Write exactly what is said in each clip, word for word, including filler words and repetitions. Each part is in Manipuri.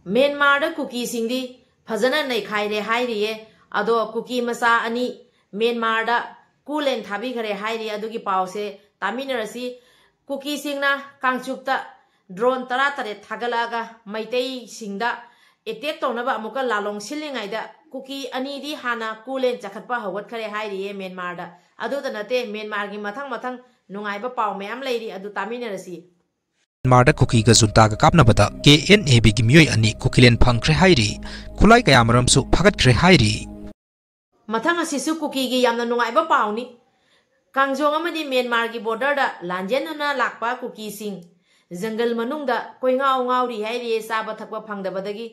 ꯃ꯭ꯌꯥꯟꯃꯥꯔꯗ ꯀꯨꯀꯤꯁꯤꯡꯗꯤ ꯐꯖꯅ ꯅꯩꯈꯥꯏꯔꯦ ꯍꯥꯏꯔꯤꯌꯦ꯫ ꯑꯗꯣ ꯀꯨꯀꯤ ꯃꯆꯥ ꯑꯅꯤ ꯃ꯭ꯌꯥꯟꯃꯥꯔꯗ ꯀꯨꯂꯦꯟ ꯊꯥꯕꯤꯈ꯭ꯔꯦ ꯍꯥꯏꯔꯤ꯫ ꯑꯗꯨꯒꯤ ꯄꯥꯎꯁꯦ ꯇꯥꯃꯤꯟꯅꯔꯁꯤ꯫ ꯀꯨꯀꯤꯁꯤꯡꯅ ꯀꯥꯡꯆꯨꯞꯇ ꯗ꯭ꯔꯣꯟ ꯇꯔꯥꯇꯔꯦꯠ ꯊꯥꯒꯠꯂꯛꯑꯒ ꯃꯩꯇꯩꯁꯤꯡꯗ ꯑꯦꯇꯦꯛ ꯇꯧꯅꯕ ꯑꯃꯨꯛꯀ ꯂꯥꯂꯣꯡ ꯁꯤꯜꯂꯤꯉꯩꯗ ꯀꯨꯀꯤ ꯑꯅꯤꯗꯤ ꯍꯥꯟꯅ ꯀꯨꯂꯦꯟ ꯆꯈꯠꯄ ꯍꯧꯒꯠꯈ꯭ꯔꯦ ꯍꯥꯏꯔꯤꯌꯦ ꯃ꯭ꯌꯥꯟꯃꯥꯔꯗ꯫ ꯑꯗꯨꯗ ꯅꯠꯇꯦ, ꯃ꯭ꯌꯥꯟꯃꯥꯔꯒꯤ ꯃꯊꯪ ꯃꯊꯪ ꯅꯨꯡꯉꯥꯏꯕ ꯄꯥꯎ ꯃꯌꯥꯝ ꯂꯩꯔꯤ, ꯑꯗꯨ ꯇꯥꯃꯤꯟꯅꯔꯁꯤ꯫ ꯃ꯭ꯌꯥꯟꯃꯥꯔꯗ ꯀꯨꯀꯤꯒ ꯖꯨꯟꯇꯥꯒ ꯀꯥꯞꯅꯕꯗ ꯀꯦ ꯑꯦꯟ ꯑꯦ ꯕꯤꯒꯤ ꯃꯤꯑꯣꯏ ꯑꯅꯤ ꯀꯨꯀꯤꯂꯦꯟ ꯐꯪꯈ꯭ꯔꯦ ꯍꯥꯏꯔꯤ꯫ ꯈꯨꯠꯂꯥꯏ ꯀꯌꯥꯃꯔꯨꯝꯁꯨ ꯐꯥꯒꯠꯈ꯭ꯔꯦ ꯍꯥꯏꯔꯤ꯫ ꯃꯊꯪ ꯑꯁꯤꯁꯨ ꯀꯨꯀꯤꯒꯤ ꯌꯥꯝꯅ ꯅꯨꯡꯉꯥꯏꯕ ꯄꯥꯎꯅꯤ꯫ ꯀꯥꯡꯖꯣꯡ ꯑꯃꯗꯤ ꯃ꯭ꯌꯥꯟꯃꯥꯔꯒꯤ ꯕꯣꯔꯗꯔꯗ ꯂꯥꯟꯖꯦꯟꯅꯅ ꯂꯥꯛꯄ ꯀꯨꯀꯤꯁꯤꯡ ꯖꯪꯒꯜ ꯃꯅꯨꯡꯗ ꯀꯣꯏꯉꯥꯎ ꯉꯥꯎꯔꯤ ꯍꯥꯏꯔꯤꯌꯦ, ꯆꯥꯕ ꯊꯛꯄ ꯐꯪꯗꯕꯗꯒꯤ꯫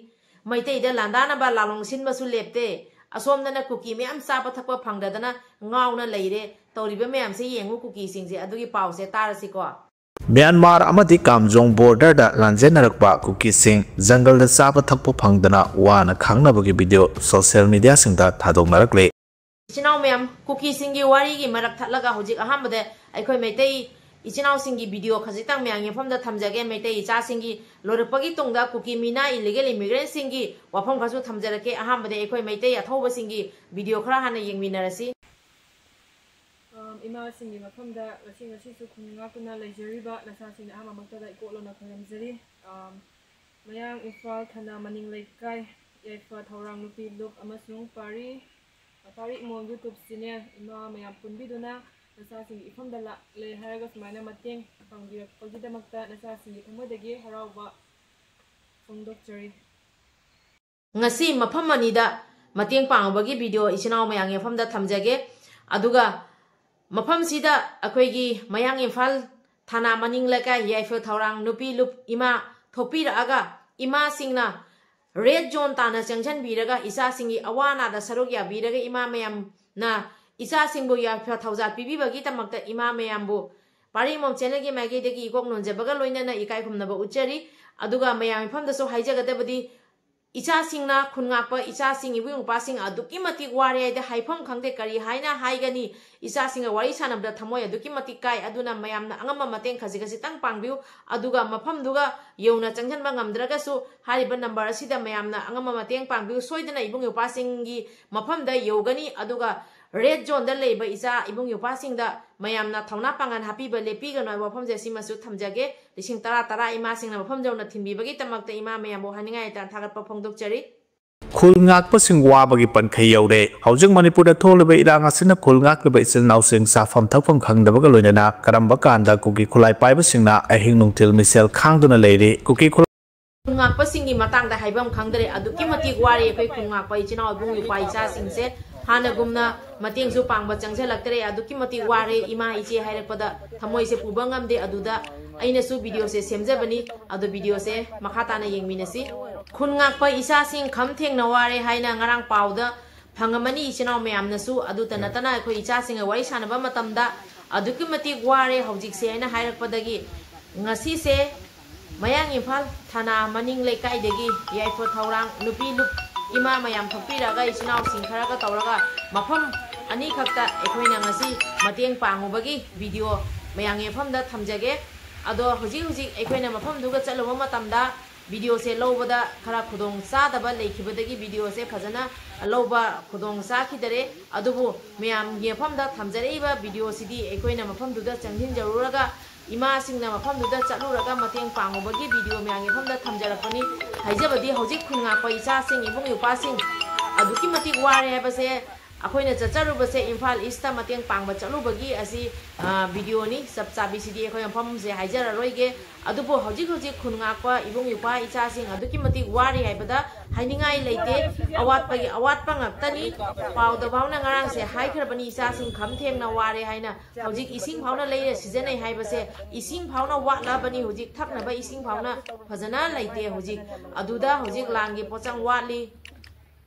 ꯃꯩꯇꯩꯗ ꯂꯥꯟꯗꯥꯅꯕ ꯂꯥꯂꯣꯡ ꯁꯤꯟꯕꯁꯨ ꯂꯦꯞꯇꯦ꯫ ꯑꯁꯣꯝꯗꯅ ꯀꯨꯀꯤ ꯃꯌꯥꯝ ꯆꯥꯕ ꯊꯛꯄ ꯐꯪꯗꯗꯅ ꯉꯥꯎꯅ ꯂꯩꯔꯦ꯫ ꯇꯧꯔꯤꯕ ꯃꯌꯥꯝꯁꯦ ꯌꯦꯡꯉꯨ ꯀꯨꯀꯤꯁꯤꯡꯁꯦ꯫ ꯑꯗꯨꯒꯤ ꯄꯥꯎꯁꯦ ꯇꯥꯔꯁꯤꯀꯣ꯫ ꯃ꯭ꯌꯥꯟꯃꯥꯔ ꯑꯃꯗꯤ ꯀꯥꯝꯖꯣꯡ ꯕꯣꯔꯗꯔꯗ ꯂꯥꯟꯖꯦꯟꯅꯔꯛꯄ ꯀꯨꯀꯤꯁꯤꯡ ꯖꯪꯒꯜꯗ ꯆꯥꯕ ꯊꯛꯄ ꯐꯪꯗꯅ ꯋꯥꯅ ꯈꯥꯡꯅꯕꯒꯤ ꯚꯤꯗꯤꯑꯣ ꯁꯣꯁꯤꯌꯦꯜ ꯃꯤꯗꯤꯌꯥꯁꯤꯡꯗ ꯊꯥꯗꯣꯛꯅꯔꯛꯂꯦ꯫ ꯏꯆꯤꯟ ꯏꯅꯥꯎ ꯃꯌꯥꯝ, ꯀꯨꯀꯤꯁꯤꯡꯒꯤ ꯋꯥꯔꯤꯒꯤ ꯃꯔꯛ ꯊꯠꯂꯒ ꯍꯧꯖꯤꯛ ꯑꯍꯥꯟꯕꯗ ꯑꯩꯈꯣꯏ ꯃꯩꯇꯩ ꯏꯆꯤꯟ ꯏꯅꯥꯎꯁꯤꯡꯒꯤ ꯚꯤꯗꯤꯑꯣ ꯈꯖꯤꯛꯇꯪ ꯃꯌꯥꯝ ꯌꯦꯡꯐꯝꯗ ꯊꯝꯖꯒꯦ꯫ ꯃꯩꯇꯩ ꯏꯆꯥꯁꯤꯡꯒꯤ ꯂꯣꯏꯔꯛꯄꯒꯤ ꯇꯨꯡꯗ ꯀꯨꯀꯤ ꯃꯤꯅꯥ ꯏꯂꯤꯒꯦꯜ ꯏꯃꯤꯒ꯭ꯔꯦꯟꯁꯤꯡꯒꯤ ꯋꯥꯐꯝ ꯈꯔꯁꯨ ꯊꯝꯖꯔꯛꯀꯦ꯫ ꯑꯍꯥꯟꯕꯗ ꯑꯩꯈꯣꯏ ꯃꯩꯇꯩ ꯑꯊꯧꯕꯁꯤꯡꯒꯤ ꯚꯤꯗꯤꯑꯣ ꯈꯔ ꯍꯥꯟꯅ ꯌꯦꯡꯃꯤꯟꯅꯔꯁꯤ꯫ ꯑꯝ, ꯏꯃꯥꯁꯤꯡꯒꯤ ꯃꯐꯝꯗ ꯉꯁꯤ, ꯉꯁꯤꯁꯨ ꯈꯨꯟ ꯉꯥꯛꯇꯨꯅ ꯂꯩꯖꯔꯤꯕ ꯅꯆꯥꯁꯤꯡꯅ ꯑꯍꯥꯟꯕꯃꯛꯇꯗ ꯏꯀꯣꯛꯂꯣꯟꯅ ꯈꯣꯏꯔꯝꯖꯔꯤ꯫ ꯑꯝ, ꯃꯌꯥꯡ ꯏꯝꯐꯥꯜ ꯊꯅꯥ ꯃꯅꯤꯡ ꯂꯩꯀꯥꯏ ꯌꯥꯏꯐ ꯊꯧꯔꯥꯡ ꯅꯨꯄꯤ ꯂꯨꯞ ꯑꯃꯁꯨꯡ ꯄꯥꯔꯤ, ꯄꯥꯔꯤ ꯏꯃꯣꯜ YouTube channel ꯏꯃꯥ ꯃꯌꯥꯝ ꯄꯨꯟꯕꯤꯗꯨꯅ ꯅꯆꯥꯁꯤꯡꯒꯤ ꯏꯐꯝꯗ ꯂꯥꯛꯂꯦ ꯍꯥꯏꯔꯒ ꯁꯨꯃꯥꯏꯅ ꯃꯇꯦꯡ ꯄꯥꯡꯕꯤꯔꯛꯄꯒꯤꯗꯃꯛꯇ ꯅꯆꯥꯁꯤꯡꯒꯤ ꯊꯃꯣꯏꯗꯒꯤ ꯍꯔꯥꯎꯕ ꯐꯣꯡꯗꯣꯛꯆꯔꯤ꯫ ꯉꯁꯤ ꯃꯐꯝ ꯑꯅꯤꯗ ꯃꯇꯦꯡ ꯄꯥꯡꯕꯒꯤ ꯚꯤꯗꯤꯑꯣ ꯏꯆꯤꯟ ꯏꯅꯥꯎ ꯃꯌꯥꯝꯒꯤ ꯃꯐꯝꯗ ꯊꯝꯖꯒꯦ꯫ ꯑꯗꯨꯒ ꯃꯐꯝꯁꯤꯗ ꯑꯩꯈꯣꯏꯒꯤ ꯃꯌꯥꯡ ꯏꯝꯐꯥꯜ ꯊꯥꯅꯥ ꯃꯅꯤꯡ ꯂꯩꯀꯥꯏ ꯌꯥꯏꯐ ꯊꯧꯔꯥꯡ ꯅꯨꯄꯤ ꯂꯨꯞ ꯏꯃꯥ ꯊꯣꯛꯄꯤꯔꯛꯑꯒ ꯏꯃꯥꯁꯤꯡꯅ ꯔꯦꯗ ꯖꯣꯟ ꯇꯥꯅ ꯆꯪꯁꯤꯟꯕꯤꯔꯒ ꯏꯆꯥꯁꯤꯡꯒꯤ ꯑꯋꯥ ꯑꯅꯥꯗ ꯁꯔꯨꯛ ꯌꯥꯕꯤꯔꯒ ꯏꯃꯥ ꯃꯌꯥꯝꯅ ꯏꯆꯥꯁꯤꯡꯕꯨ ꯌꯥꯏꯐ ꯊꯧꯖꯥꯜ ꯄꯤꯕꯤꯕꯒꯤꯗꯃꯛꯇ ꯏꯃꯥ ꯃꯌꯥꯝꯕꯨ ꯄꯥꯔꯤꯃꯣꯝ channelꯒꯤ ꯃꯥꯏꯀꯩꯗꯒꯤ ꯏꯀꯣꯛ ꯅꯣꯟꯖꯕꯒ ꯂꯣꯏꯅꯅ ꯏꯀꯥꯏ ꯈꯨꯝꯅꯕ ꯎꯠꯆꯔꯤ꯫ ꯑꯗꯨꯒ ꯃꯌꯥꯝ ꯃꯐꯝꯗꯁꯨ ꯍꯥꯏꯖꯒꯗꯕꯗꯤ, ꯏꯆꯥꯁꯤꯡꯅ, ꯈꯨꯟ ꯉꯥꯛꯄ ꯏꯆꯥꯁꯤꯡ, ꯏꯕꯨꯡ ꯏꯄ꯭ꯋꯥꯁꯤꯡ ꯑꯗꯨꯛꯀꯤ ꯃꯇꯤꯛ ꯋꯥꯔꯦ ꯍꯥꯏꯗꯤ ꯍꯥꯏꯐꯝ ꯈꯪꯗꯦ꯫ ꯀꯔꯤ ꯍꯥꯏꯅ ꯍꯥꯏꯒꯅꯤ? ꯏꯆꯥꯁꯤꯡꯒ ꯋꯥꯔꯤ ꯁꯥꯟꯅꯕꯗ ꯊꯃꯣꯏ ꯑꯗꯨꯛꯀꯤ ꯃꯇꯤꯛ ꯀꯥꯏ꯫ ꯑꯗꯨꯅ ꯃꯌꯥꯝꯅ ꯑꯉꯝꯕ ꯃꯇꯦꯡ ꯈꯖꯤꯛ ꯈꯖꯤꯛꯇꯪ ꯄꯥꯡꯕꯤꯌꯨ꯫ ꯑꯗꯨꯒ ꯃꯐꯝꯗꯨꯒ ꯌꯧꯅ ꯆꯪꯁꯤꯟꯕ ꯉꯝꯗ꯭ꯔꯒꯁꯨ ꯍꯥꯏꯔꯤꯕ ꯅꯝꯕꯔ ꯑꯁꯤꯗ ꯃꯌꯥꯝꯅ ꯑꯉꯝꯕ ꯃꯇꯦꯡ ꯄꯥꯡꯕꯤꯌꯨ꯫ ꯁꯣꯏꯗꯅ ꯏꯕꯨꯡ ꯏꯄ꯭ꯋꯥꯁꯤꯡꯒꯤ ꯃꯐꯝꯗ ꯌꯧꯒꯅꯤ꯫ ꯑꯗꯨꯒ ꯔꯦꯗ ꯖꯣꯟꯗ ꯂꯩꯕ ꯏꯆꯥ ꯏꯕꯨꯡ ꯏꯄ꯭ꯋꯥꯁꯤꯡꯗ ꯃꯌꯥꯝꯅ ꯊꯧꯅꯥ ꯄꯥꯡꯒꯜ ꯍꯥꯞꯄꯤꯕ ꯂꯦꯞꯄꯤꯒꯅꯨ ꯍꯥꯏꯕ ꯋꯥꯐꯝꯁꯦ ꯁꯤꯃꯁꯨ ꯊꯝꯖꯒꯦ꯫ ꯂꯤꯁꯤꯡ ꯇꯔꯥ ꯇꯔꯥ ꯏꯃꯥꯁꯤꯡꯅ ꯃꯐꯝ ꯌꯧꯅ ꯊꯤꯟꯕꯤꯕꯒꯤꯗꯃꯛꯇ ꯏꯃꯥ ꯃꯌꯥꯝꯕꯨ ꯍꯥꯏꯅꯤꯡꯉꯥꯏ ꯂꯩꯇꯅ ꯊꯥꯒꯠꯄ ꯐꯣꯡꯗꯣꯛꯆꯔꯤ꯫ ꯈꯨꯜ ꯉꯥꯛꯄꯁꯤꯡ ꯋꯥꯕꯒꯤ ꯄꯟꯈꯩ ꯌꯧꯔꯦ꯫ ꯍꯧꯖꯤꯛ ꯃꯅꯤꯄꯨꯔꯗ ꯊꯣꯛꯂꯤꯕ ꯏꯔꯥꯡ ꯑꯁꯤꯅ ꯈꯨꯜ ꯉꯥꯛꯂꯤꯕ ꯏꯆꯤꯜ ꯏꯅꯥꯎꯁꯤꯡ ꯆꯥꯐꯝ ꯊꯛꯐꯝ ꯈꯪꯗꯕꯒ ꯂꯣꯏꯅꯅ ꯀꯔꯝꯕ ꯀꯥꯟꯗ ꯀꯨꯀꯤ ꯈꯨꯠꯂꯥꯏ ꯄꯥꯏꯕꯁꯤꯡꯅ ꯑꯍꯤꯡ ꯅꯨꯡꯊꯤꯜ ꯃꯤꯁꯦꯜ ꯈꯥꯡꯗꯨꯅ ꯂꯩꯔꯤ꯫ ꯀꯨꯀꯤ ꯈꯨꯜ ꯈꯨꯟ ꯉꯥꯛꯄꯁꯤꯡꯒꯤ ꯃꯇꯥꯡꯗ ꯍꯥꯏꯐꯝ ꯈꯪꯗ꯭ꯔꯦ꯫ ꯑꯗꯨꯛꯀꯤ ꯃꯇꯤꯛ ꯋꯥꯔꯦ ꯑꯩꯈꯣꯏ ꯈꯨꯟ ꯉꯥꯛꯄ ꯏꯆꯤꯟ ꯏꯅꯥꯎ ꯏꯕꯨꯡ ꯏꯄ꯭ꯋꯥ ꯏꯆꯥꯁꯤꯡꯁꯦ꯫ ꯍꯥꯟꯅꯒꯨꯝꯅ ꯃꯇꯦꯡꯁꯨ ꯄꯥꯡꯕ ꯆꯪꯁꯤꯜꯂꯛꯇ꯭ꯔꯦ꯫ ꯑꯗꯨꯛꯀꯤ ꯃꯇꯤꯛ ꯋꯥꯔꯦ꯫ ꯏꯃꯥ ꯏꯆꯦ ꯍꯥꯏꯔꯛꯄꯗ ꯊꯃꯣꯏꯁꯦ ꯄꯨꯕ ꯉꯝꯗꯦ꯫ ꯑꯗꯨꯗ ꯑꯩꯅꯁꯨ ꯚꯤꯗꯤꯑꯣꯁꯦ ꯁꯦꯝꯖꯕꯅꯤ꯫ ꯑꯗꯣ ꯚꯤꯗꯤꯑꯣꯁꯦ ꯃꯈꯥ ꯇꯥꯅ ꯌꯦꯡꯃꯤꯟꯅꯁꯤ꯫ ꯈꯨꯟ ꯉꯥꯛꯄ ꯏꯆꯥꯁꯤꯡ ꯈꯝ ꯊꯦꯡꯅ ꯋꯥꯔꯦ ꯍꯥꯏꯅ ꯉꯔꯥꯡ ꯄꯥꯎꯗ ꯐꯪꯉꯝꯃꯅꯤ ꯏꯆꯤꯟ ꯏꯅꯥꯎ ꯃꯌꯥꯝꯅꯁꯨ꯫ ꯑꯗꯨꯇ ꯅꯠꯇꯅ ꯑꯩꯈꯣꯏ ꯏꯆꯥꯁꯤꯡꯒ ꯋꯥꯔꯤ ꯁꯥꯟꯅꯕ ꯃꯇꯝꯗ ꯑꯗꯨꯛꯀꯤ ꯃꯇꯤꯛ ꯋꯥꯔꯦ ꯍꯧꯖꯤꯛꯁꯦ ꯍꯥꯏꯅ ꯍꯥꯏꯔꯛꯄꯗꯒꯤ ꯉꯁꯤꯁꯦ ꯃꯌꯥꯡ ꯏꯝꯐꯥꯜ ꯊꯥꯅꯥ ꯃꯅꯤꯡ ꯂꯩꯀꯥꯏꯗꯒꯤ ꯌꯥꯏꯐ ꯊꯧꯔꯥꯡ ꯅꯨꯄꯤ ꯂꯨꯞ ꯏꯃꯥ ꯃꯌꯥꯝ ꯊꯣꯛꯄꯤꯔꯒ ꯏꯆꯤꯟ ꯏꯅꯥꯎꯁꯤꯡ ꯈꯔꯒ ꯇꯧꯔꯒ ꯃꯐꯝ ꯑꯅꯤꯈꯛꯇ ꯑꯩꯈꯣꯏꯅ ꯉꯁꯤ ꯃꯇꯦꯡ ꯄꯥꯡꯉꯨꯕꯒꯤ ꯚꯤꯗꯤꯑꯣ ꯃꯌꯥꯝꯒꯤ ꯃꯐꯝꯗ ꯊꯝꯖꯒꯦ꯫ ꯑꯗꯣ ꯍꯧꯖꯤꯛ ꯍꯧꯖꯤꯛ ꯑꯩꯈꯣꯏꯅ ꯃꯐꯝꯗꯨꯒ ꯆꯠꯂꯨꯕ ꯃꯇꯝꯗ ꯚꯤꯗꯤꯑꯣꯁꯦ ꯂꯧꯕꯗ ꯈꯔ ꯈꯨꯗꯣꯡ ꯆꯥꯗꯕ ꯂꯩꯈꯤꯕꯗꯒꯤ ꯚꯤꯗꯤꯑꯣꯁꯦ ꯐꯖꯅ ꯂꯧꯕ ꯈꯨꯗꯣꯡ ꯆꯥꯈꯤꯗꯔꯦ꯫ ꯑꯗꯨꯕꯨ ꯃꯌꯥꯝꯒꯤ ꯃꯐꯝꯗ ꯊꯝꯖꯔꯛꯏꯕ ꯚꯤꯗꯤꯑꯣꯁꯤꯗꯤ ꯑꯩꯈꯣꯏꯅ ꯃꯐꯝꯗꯨꯗ ꯆꯪꯁꯤꯟꯖꯔꯨꯔꯒ ꯏꯃꯥꯁꯤꯡꯅ ꯃꯐꯝꯗꯨꯗ ꯆꯠꯂꯨꯔꯒ ꯃꯇꯦꯡ ꯄꯥꯡꯉꯨꯕꯒꯤ ꯚꯤꯗꯤꯑꯣ ꯃꯌꯥꯝꯒꯤ ꯃꯐꯝꯗ ꯊꯝꯖꯔꯛꯄꯅꯤ꯫ ꯍꯥꯏꯖꯕꯗꯤ ꯍꯧꯖꯤꯛ ꯈꯨꯟ ꯉꯥꯛꯄ ꯏꯆꯥꯁꯤꯡ ꯏꯕꯨꯡ ꯏꯄ꯭ꯋꯥꯁꯤꯡ ꯑꯗꯨꯛꯀꯤ ꯃꯇꯤꯛ ꯋꯥꯔꯦ ꯍꯥꯏꯕꯁꯦ ꯑꯩꯈꯣꯏꯅ ꯆꯠꯆꯔꯨꯕꯁꯦ ꯏꯝꯐꯥꯜ ꯏꯁꯇ ꯃꯇꯦꯡ ꯄꯥꯡꯕ ꯆꯠꯂꯨꯕꯒꯤ ꯑꯁꯤ ꯚꯤꯗꯤꯑꯣꯅꯤ꯫ ꯆꯞ ꯆꯥꯕꯤꯁꯤꯗꯤ ꯑꯩꯈꯣꯏ ꯃꯐꯝꯁꯦ ꯍꯥꯏꯖꯔꯔꯣꯏꯒꯦ꯫ ꯑꯗꯨꯕꯨ ꯍꯧꯖꯤꯛ ꯍꯧꯖꯤꯛ ꯈꯨꯟ ꯉꯥꯛꯄ ꯏꯕꯨꯡ ꯏꯄ꯭ꯋꯥ ꯏꯆꯥꯁꯤꯡ ꯑꯗꯨꯛꯀꯤ ꯃꯇꯤꯛ ꯋꯥꯔꯤ ꯍꯥꯏꯕꯗ ꯍꯥꯏꯅꯤꯡꯉꯥꯏ ꯂꯩꯇꯦ꯫ ꯑꯋꯥꯠꯄꯒꯤ ꯑꯋꯥꯠꯄ ꯉꯥꯛꯇꯅꯤ꯫ ꯄꯥꯎꯗ ꯐꯥꯎꯅ ꯉꯔꯥꯡꯁꯦ ꯍꯥꯏꯈ꯭ꯔꯕꯅꯤ ꯏꯆꯥꯁꯤꯡ ꯈꯝ ꯊꯦꯡꯅ ꯋꯥꯔꯦ ꯍꯥꯏꯅ꯫ ꯍꯧꯖꯤꯛ ꯏꯁꯤꯡ ꯐꯥꯎꯅ ꯂꯩꯔ ꯁꯤꯖꯤꯟꯅꯩ ꯍꯥꯏꯕꯁꯦ ꯏꯁꯤꯡ ꯐꯥꯎꯅ ꯋꯥꯠꯂꯕꯅꯤ꯫ ꯍꯧꯖꯤꯛ ꯊꯛꯅꯕ ꯏꯁꯤꯡ ꯐꯥꯎꯅ ꯐꯖꯅ ꯂꯩꯇꯦ꯫ ꯍꯧꯖꯤꯛ ꯑꯗꯨꯗ ꯍꯧꯖꯤꯛ ꯂꯥꯟꯒꯤ ꯄꯣꯠꯆꯪ ꯋꯥꯠꯂꯤ꯫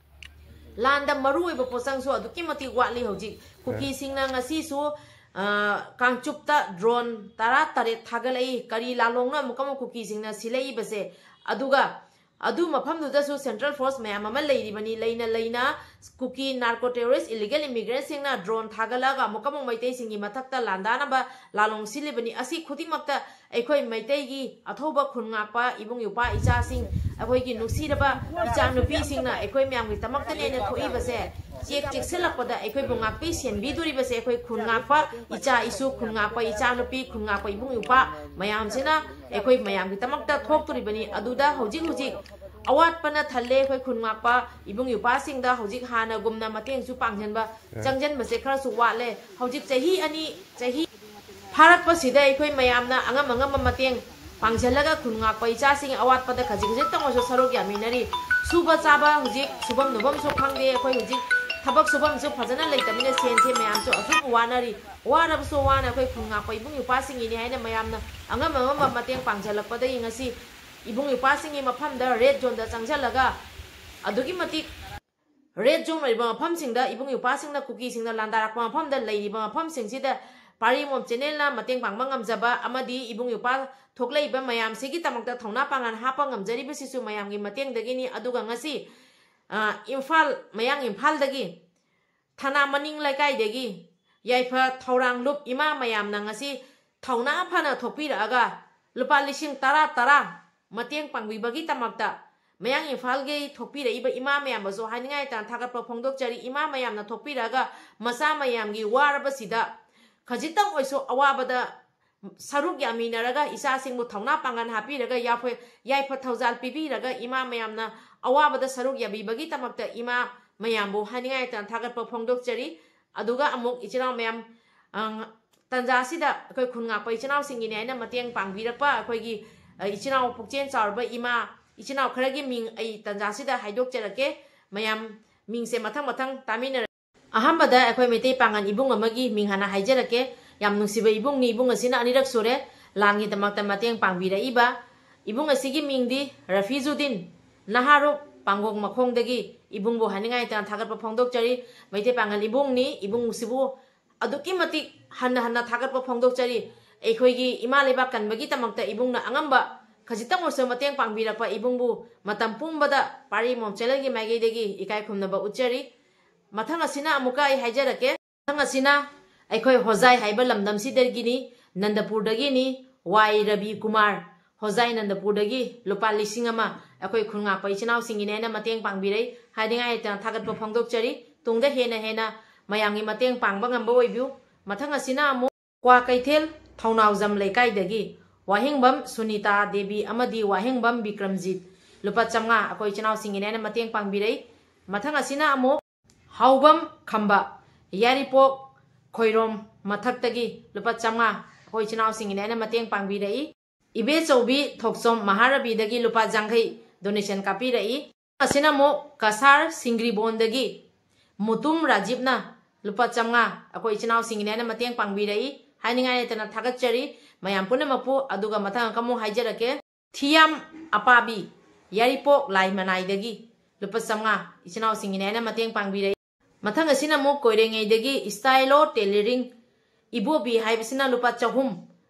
ꯂꯥꯟꯗ ꯃꯔꯨ ꯑꯣꯏꯕ ꯄꯣꯠꯆꯪꯁꯨ ꯑꯗꯨꯛꯀꯤ ꯃꯇꯤꯛ ꯋꯥꯠꯂꯤ꯫ ꯍꯧꯖꯤꯛ ꯀꯨꯀꯤꯁꯤꯡꯅ ꯉꯁꯤꯁꯨ ꯀꯥꯡꯆꯨꯞꯇ ꯗ꯭ꯔꯣꯟ ꯇꯔꯥ ꯇꯔꯦꯠ ꯊꯥꯒꯠꯂꯛꯏ꯫ ꯀꯔꯤ ꯂꯥꯂꯣꯡꯅꯣ ꯑꯃꯨꯛꯀ ꯑꯃꯨꯛ ꯀꯨꯀꯤꯁꯤꯡꯅ ꯁꯤꯜꯂꯛꯏꯕꯁꯦ? ꯑꯗꯨꯒ ꯑꯗꯨ ꯃꯐꯝꯗꯨꯗꯁꯨ ꯁꯦꯟꯇ꯭ꯔꯦꯜ ꯐꯣꯔꯁ ꯃꯌꯥꯝ ꯑꯃ ꯂꯩꯔꯤꯕꯅꯤ꯫ ꯂꯩꯅ ꯂꯩꯅ ꯀꯨꯀꯤ ꯅꯥꯔꯀꯣ ꯇꯦꯔꯣꯔꯤꯁ ꯏꯂꯤꯒꯦꯜ ꯏꯃꯤꯒ꯭ꯔꯦꯟꯁꯤꯡꯅ ꯗ꯭ꯔꯣꯟ ꯊꯥꯒꯠꯂꯒ ꯑꯃꯨꯛꯀ ꯑꯃꯨꯛ ꯃꯩꯇꯩꯁꯤꯡꯒꯤ ꯃꯊꯛꯇ ꯂꯥꯟꯗꯥꯅꯕ ꯂꯥꯂꯣꯡ ꯁꯤꯜꯂꯤꯕꯅꯤ꯫ ꯑꯁꯤ ꯈꯨꯗꯤꯡꯃꯛꯇ ꯑꯩꯈꯣꯏ ꯃꯩꯇꯩꯒꯤ ꯑꯊꯧꯕ ꯈꯨꯟ ꯉꯥꯛꯄ ꯏꯕꯨꯡ ꯏꯄ꯭ꯋꯥ ꯏꯆꯥꯁꯤꯡ, ꯑꯩꯈꯣꯏꯒꯤ ꯅꯨꯡꯁꯤꯔꯕ ꯏꯆꯥꯅꯨꯄꯤꯁꯤꯡꯅ ꯑꯩꯈꯣꯏ ꯃꯌꯥꯝꯒꯤ ꯗꯃꯛꯇꯅꯦꯅ ꯊꯣꯛꯏꯕꯁꯦ ꯆꯦꯛ ꯆꯦꯛꯁꯤꯜꯂꯛꯄꯗ ꯑꯩꯈꯣꯏꯕꯨ ꯉꯥꯛꯄꯤ ꯁꯦꯟꯕꯤꯗꯣꯔꯤꯕꯁꯦ ꯑꯩꯈꯣꯏ ꯈꯨꯟ ꯉꯥꯛꯄ ꯏꯆꯥ ꯏꯁꯨ, ꯈꯨꯟ ꯉꯥꯛꯄ ꯏꯆꯥꯅꯨꯄꯤ, ꯈꯨꯟ ꯉꯥꯛꯄ ꯏꯕꯨꯡ ꯏꯄ꯭ꯋꯥ ꯃꯌꯥꯝꯁꯤꯅ ꯑꯩꯈꯣꯏ ꯃꯌꯥꯝꯒꯤꯗꯃꯛꯇ ꯊꯣꯛꯇꯣꯔꯤꯕꯅꯤ꯫ ꯑꯗꯨꯗ ꯍꯧꯖꯤꯛ ꯍꯧꯖꯤꯛ ꯑꯋꯥꯠꯄꯅ ꯊꯜꯂꯦ꯫ ꯑꯩꯈꯣꯏ ꯈꯨꯟ ꯉꯥꯛꯄ ꯏꯕꯨꯡ ꯏꯄ꯭ꯋꯥꯁꯤꯡꯗ ꯍꯧꯖꯤꯛ ꯍꯥꯟꯅꯒꯨꯝꯅ ꯃꯇꯦꯡꯁꯨ ꯄꯥꯡꯁꯤꯟꯕ ꯆꯪꯁꯤꯟꯕꯁꯦ ꯈꯔꯁꯨ ꯋꯥꯠꯂꯦ꯫ ꯍꯧꯖꯤꯛ ꯆꯍꯤ ꯑꯅꯤ, ꯆꯍꯤ ꯐꯥꯔꯛꯄꯁꯤꯗ ꯑꯩꯈꯣꯏ ꯃꯌꯥꯝꯅ ꯑꯉꯝ ꯑꯉꯝꯕ ꯃꯇꯦꯡ ꯄꯥꯡꯁꯤꯜꯂꯒ ꯈꯨꯟ ꯉꯥꯛꯄ ꯏꯆꯥꯁꯤꯡ ꯑꯋꯥꯠꯄꯗ ꯈꯖꯤꯛ ꯈꯖꯤꯛꯇꯪ ꯑꯣꯏꯔꯁꯨ ꯁꯔꯨꯛ ꯌꯥꯃꯤꯟꯅꯔꯤ꯫ ꯁꯨꯕ ꯆꯥꯕ ꯍꯧꯖꯤꯛ ꯁꯨꯐꯝ ꯅꯣꯐꯝꯁꯨ ꯈꯪꯗꯦ꯫ ꯑꯩꯈꯣꯏ ꯍꯧꯖꯤꯛ ꯊꯕꯛ ꯁꯨꯐꯝꯁꯨ ꯐꯖꯅ ꯂꯩꯇꯕꯅꯤꯅ ꯁꯦꯟꯁꯦ ꯃꯌꯥꯝꯁꯨ ꯑꯁꯨꯛ ꯋꯥꯅꯔꯤ꯫ ꯋꯥꯔꯕꯁꯨ ꯋꯥꯅ ꯑꯩꯈꯣꯏ ꯈꯨꯟ ꯉꯥꯛꯄ ꯏꯕꯨꯡ ꯏꯄ꯭ꯋꯥꯁꯤꯡꯒꯤꯅꯤ ꯍꯥꯏꯅ ꯃꯌꯥꯝꯅ ꯑꯉꯝ ꯑꯉꯝꯕ ꯃꯇꯦꯡ ꯄꯥꯡꯁꯤꯜꯂꯛꯄꯗꯒꯤ ꯉꯁꯤ ꯏꯕꯨꯡ ꯏꯄ꯭ꯋꯥꯁꯤꯡꯒꯤ ꯃꯐꯝꯗ ꯔꯦꯗ ꯖꯣꯟꯗ ꯆꯪꯁꯤꯜꯂꯒ ꯑꯗꯨꯛꯀꯤ ꯃꯇꯤꯛ ꯔꯦꯗ ꯖꯣꯟ ꯑꯣꯏꯔꯤꯕ ꯃꯐꯝꯁꯤꯡꯗ ꯏꯕꯨꯡ ꯏꯄ꯭ꯋꯥꯁꯤꯡꯅ ꯀꯨꯀꯤꯁꯤꯡꯅ ꯂꯥꯟꯗꯥꯔꯛꯄ ꯃꯐꯝꯗ ꯂꯩꯔꯤꯕ ꯃꯐꯝꯁꯤꯡꯁꯤꯗ ꯄꯥꯔꯤꯃꯣꯝ ꯆꯦꯅꯦꯜꯅ ꯃꯇꯦꯡ ꯄꯥꯡꯕ ꯉꯝꯖꯕ ꯑꯃꯗꯤ ꯏꯕꯨꯡ ꯏꯄ꯭ꯋꯥ ꯊꯣꯛꯂꯛꯏꯕ ꯃꯌꯥꯝꯁꯤꯒꯤꯗꯃꯛꯇ ꯊꯧꯅꯥ ꯄꯥꯡꯒꯜ ꯍꯥꯞꯄ ꯉꯝꯖꯔꯤꯕꯁꯤꯁꯨ ꯃꯌꯥꯝꯒꯤ ꯃꯇꯦꯡꯗꯒꯤꯅꯤ꯫ ꯑꯗꯨꯒ ꯉꯁꯤ, ꯑ, ꯏꯝꯐꯥꯜ, ꯃꯌꯥꯡ ꯏꯝꯐꯥꯜꯗꯒꯤ ꯊꯅꯥ ꯃꯅꯤꯡ ꯂꯩꯀꯥꯏꯗꯒꯤ ꯌꯥꯏꯐ ꯊꯧꯔꯥꯡ ꯂꯨꯞ ꯏꯃꯥ ꯃꯌꯥꯝꯅ ꯉꯁꯤ ꯊꯧꯅꯥ ꯐꯅ ꯊꯣꯛꯄꯤꯔꯛꯑꯒ ꯂꯨꯄꯥ ꯂꯤꯁꯤꯡ ꯇꯔꯥ ꯇꯔꯥ ꯃꯇꯦꯡ ꯄꯥꯡꯕꯤꯕꯒꯤꯗꯃꯛꯇ ꯃꯌꯥꯡ ꯏꯝꯐꯥꯜꯒꯤ ꯊꯣꯛꯄꯤꯔꯛꯏꯕ ꯏꯃꯥ ꯃꯌꯥꯝꯕꯨꯁꯨ ꯍꯥꯏꯅꯤꯡꯉꯥꯏ ꯂꯩꯇꯅ ꯊꯥꯒꯠꯄ ꯐꯣꯡꯗꯣꯛꯆꯔꯤ꯫ ꯏꯃꯥ ꯃꯌꯥꯝꯅ ꯊꯣꯛꯄꯤꯔꯛꯑꯒ ꯃꯆꯥ ꯃꯌꯥꯝꯒꯤ ꯋꯥꯔꯕꯁꯤꯗ ꯈꯖꯤꯛꯇꯪ ꯑꯣꯏꯁꯨ ꯑꯋꯥꯕꯗ ꯁꯔꯨꯛ ꯌꯥꯃꯤꯟꯅꯔꯒ ꯏꯆꯥꯁꯤꯡꯕꯨ ꯊꯧꯅꯥ ꯄꯥꯡꯒꯜ ꯍꯥꯞꯄꯤꯔꯒ ꯌꯥꯐ-, ꯌꯥꯏꯐ ꯊꯧꯖꯥꯜ ꯄꯤꯕꯤꯔꯒ ꯏꯃꯥ ꯃꯌꯥꯝꯅ ꯑꯋꯥꯕꯗ ꯁꯔꯨꯛ ꯌꯥꯕꯤꯕꯒꯤꯗꯃꯛꯇ ꯏꯃꯥ ꯃꯌꯥꯝꯕꯨ ꯍꯥꯏꯅꯤꯡꯉꯥꯏ ꯂꯩꯇꯅ ꯊꯥꯒꯠꯄ ꯐꯣꯡꯗꯣꯛꯆꯔꯤ꯫ ꯑꯗꯨꯒ ꯑꯃꯨꯛ ꯏꯆꯤꯟ ꯏꯅꯥꯎ ꯃꯌꯥꯝ, ꯑ, ꯇꯟꯖꯥ ꯑꯁꯤꯗ ꯑꯩꯈꯣꯏ ꯈꯨꯟ ꯉꯥꯛꯄ ꯏꯆꯤꯟ ꯏꯅꯥꯎꯁꯤꯡꯒꯤꯅꯤ ꯍꯥꯏꯅ ꯃꯇꯦꯡ ꯄꯥꯡꯕꯤꯔꯛꯄ ꯑꯩꯈꯣꯏꯒꯤ, ꯑ, ꯏꯆꯤꯟ ꯏꯅꯥꯎ ꯄꯨꯛꯆꯦꯜ ꯆꯥꯎꯔꯕ ꯏꯃꯥ, ꯏꯆꯤꯟ ꯏꯅꯥꯎ ꯈꯔꯒꯤ ꯃꯤꯡ ꯑꯩ ꯇꯟꯖꯥ ꯑꯁꯤꯗ ꯍꯥꯏꯗꯣꯛꯆꯔꯛꯀꯦ꯫ ꯃꯌꯥꯝ ꯃꯤꯡꯁꯦ ꯃꯊꯪ ꯃꯊꯪ ꯇꯥꯃꯤꯟꯅꯔ-, ꯑꯍꯥꯟꯕꯗ ꯑꯩꯈꯣꯏ ꯃꯩꯇꯩ ꯄꯥꯉꯜ ꯏꯕꯨꯡ ꯑꯃꯒꯤ ꯃꯤꯡ ꯍꯥꯟꯅ ꯍꯥꯏꯖꯔꯛꯀꯦ꯫ ꯌꯥꯝ ꯅꯨꯡꯁꯤꯕ ꯏꯕꯨꯡꯅꯤ꯫ ꯏꯕꯨꯡ ꯑꯁꯤꯅ ꯑꯅꯤꯔꯛ ꯁꯨꯔꯦ ꯂꯥꯟꯒꯤꯗꯃꯛꯇ ꯃꯇꯦꯡ ꯄꯥꯡꯕꯤꯔꯛꯏꯕ꯫ ꯏꯕꯨꯡ ꯑꯁꯤꯒꯤ ꯃꯤꯡꯗꯤ ꯔꯐꯤꯖꯨꯗꯤꯟ ꯅꯍꯥꯔꯨꯞ ꯄꯥꯡꯒꯣꯡ ꯃꯈꯣꯡꯗꯒꯤ ꯏꯕꯨꯡꯕꯨ ꯍꯥꯏꯅꯤꯡꯉꯥꯏ ꯂꯩꯇꯅ ꯊꯥꯒꯠꯄ ꯐꯣꯡꯗꯣꯛꯆꯔꯤ꯫ ꯃꯩꯇꯩ ꯄꯥꯉꯜ ꯏꯕꯨꯡꯅꯤ꯫ ꯏꯕꯨꯡꯁꯤꯕꯨ ꯑꯗꯨꯛꯀꯤ ꯃꯇꯤꯛ ꯍꯟꯅ ꯍꯟꯅ ꯊꯥꯒꯠꯄ ꯐꯣꯡꯗꯣꯛꯆꯔꯤ꯫ ꯑꯩꯈꯣꯏꯒꯤ ꯏꯃꯥ ꯂꯩꯕꯥꯛ ꯀꯟꯕꯒꯤꯗꯃꯛꯇ ꯏꯕꯨꯡꯅ ꯑꯉꯝꯕ ꯈꯖꯤꯛꯇꯪ ꯑꯣꯏꯔꯁꯨ ꯃꯇꯦꯡ ꯄꯥꯡꯕꯤꯔꯛꯄ ꯏꯕꯨꯡꯕꯨ ꯃꯇꯝ ꯄꯨꯝꯕꯗ ꯄꯥꯔꯤ ꯃꯣꯝ ꯆꯦꯅꯦꯜꯒꯤ ꯃꯥꯏꯀꯩꯗꯒꯤ ꯏꯀꯥꯏ ꯈꯨꯝꯅꯕ ꯎꯠꯆꯔꯤ꯫ ꯃꯊꯪ ꯑꯁꯤꯅ ꯑꯃꯨꯛꯀ ꯑꯩ ꯍꯥꯏꯖꯔꯛꯀꯦ꯫ ꯃꯊꯪ ꯑꯁꯤꯅ ꯑꯩꯈꯣꯏ ꯍꯣꯖꯥꯏ ꯍꯥꯏꯕ ꯂꯝꯗꯝꯁꯤꯗꯒꯤꯅꯤ, ꯅꯟꯗꯄꯨꯔꯗꯒꯤꯅꯤ, ꯋꯥꯏ ꯔꯕꯤ ꯀꯨꯃꯥꯔ, ꯍꯣꯖꯥꯏ ꯅꯟꯗꯄꯨꯔꯗꯒꯤ ꯂꯨꯄꯥ ꯂꯤꯁꯤꯡ ꯑꯃ ꯑꯩꯈꯣꯏ ꯈꯨꯟꯉꯥꯛꯄ ꯏꯆꯤꯟ ꯏꯅꯥꯎꯁꯤꯡꯒꯤꯅꯦ ꯍꯥꯏꯅ ꯃꯇꯦꯡ ꯄꯥꯡꯕꯤꯔꯛꯏ꯫ ꯍꯥꯏꯅꯤꯡꯉꯥꯏ ꯂꯩꯇꯅ ꯊꯥꯒꯠꯄ ꯐꯣꯡꯗꯣꯛꯆꯔꯤ꯫ ꯇꯨꯡꯗ ꯍꯦꯟꯅ ꯍꯦꯟꯅ ꯃꯌꯥꯝꯒꯤ ꯃꯇꯦꯡ ꯄꯥꯡꯕ ꯉꯝꯕ ꯑꯣꯏꯕꯤꯌꯨ꯫ ꯃꯊꯪ ꯑꯁꯤꯅ ꯑꯃꯨꯛ ꯀ꯭ꯋꯥꯀꯩꯊꯦꯜ ꯊꯧꯅꯥꯎꯖꯝ ꯂꯩꯀꯥꯏꯗꯒꯤ ꯋꯥꯍꯦꯡꯕꯝ ꯁꯨꯅꯤꯇꯥ ꯗꯦꯕꯤ ꯑꯃꯗꯤ ꯋꯥꯍꯦꯡꯕꯝ ꯕꯤꯀ꯭ꯔꯝꯖꯤꯠ ꯂꯨꯄꯥ ꯆꯥꯝꯃꯉꯥ ꯑꯩꯈꯣꯏ ꯏꯆꯤꯟ ꯏꯅꯥꯎꯁꯤꯡꯒꯤꯅꯦ ꯍꯥꯏꯅ ꯃꯇꯦꯡ ꯄꯥꯡꯕꯤꯔꯛꯏ꯫ ꯃꯊꯪ ꯑꯁꯤꯅ ꯑꯃꯨꯛ ꯍꯥꯎꯕꯝ ꯈꯝꯕ, ꯌꯥꯏꯔꯤꯄꯣꯛ ꯈꯣꯏꯔꯣꯝ ꯃꯊꯛꯇꯒꯤ ꯂꯨꯄꯥ ꯆꯥꯝꯃꯉꯥ ꯑꯩꯈꯣꯏ ꯏꯆꯤꯟ ꯏꯅꯥꯎꯁꯤꯡꯒꯤꯅꯦ ꯍꯥꯏꯅ ꯃꯇꯦꯡ ꯄꯥꯡꯕꯤꯔꯛꯏ꯫ ꯏꯕꯦꯆꯧꯕꯤ ꯊꯣꯛꯆꯣꯝ ꯃꯍꯥꯔꯥꯕꯤꯗꯒꯤ ꯂꯨꯄꯥ ꯌꯥꯡꯈꯩ ꯗꯣꯅꯦꯁꯟ ꯀꯥꯞꯄꯤꯔꯛꯏ꯫ ꯑꯁꯤꯅ ꯑꯃꯨꯛ ꯀꯁꯥꯔ ꯁꯤꯡꯒ꯭ꯔꯤꯕꯣꯟꯗꯒꯤ ꯃꯨꯇꯨꯝ ꯔꯥꯖꯤꯞꯅ ꯂꯨꯄꯥ ꯆꯥꯝꯃꯉꯥ ꯑꯩꯈꯣꯏ ꯏꯆꯤꯟ ꯏꯅꯥꯎꯁꯤꯡꯒꯤꯅꯦ ꯍꯥꯏꯅ ꯃꯇꯦꯡ ꯄꯥꯡꯕꯤꯔꯛꯏ꯫ ꯍꯥꯏꯅꯤꯡꯉꯥꯏ ꯂꯩꯇꯅ ꯊꯥꯒꯠꯆꯔꯤ ꯃꯌꯥꯝ ꯄꯨꯝꯅꯃꯛꯄꯨ꯫ ꯑꯗꯨꯒ ꯃꯊꯪ ꯑꯃꯨꯛ ꯍꯥꯏꯖꯔꯛꯀꯦ꯫ ꯊꯤꯌꯥꯝ ꯑꯄꯥꯕꯤ, ꯌꯥꯏꯔꯤꯄꯣꯛ ꯂꯥꯏ ꯃꯅꯥꯏꯗꯒꯤ ꯂꯨꯄꯥ ꯆꯥꯝꯃꯉꯥ ꯏꯆꯤꯟ ꯏꯅꯥꯎꯁꯤꯡꯒꯤꯅꯦ ꯍꯥꯏꯅ ꯃꯇꯦꯡ ꯄꯥꯡꯕꯤꯔꯛꯏ꯫ ꯃꯊꯪ ꯑꯁꯤꯅ ꯑꯃꯨꯛ ꯀꯣꯏꯔꯦꯡꯉꯩꯗꯒꯤ ꯏꯁꯇꯥꯏꯂꯣ ꯇꯦꯂꯔꯤꯡ ꯏꯕꯣꯕꯤ ꯍꯥꯏꯕꯁꯤꯅ ꯂꯨꯄꯥ ꯆꯍꯨꯝ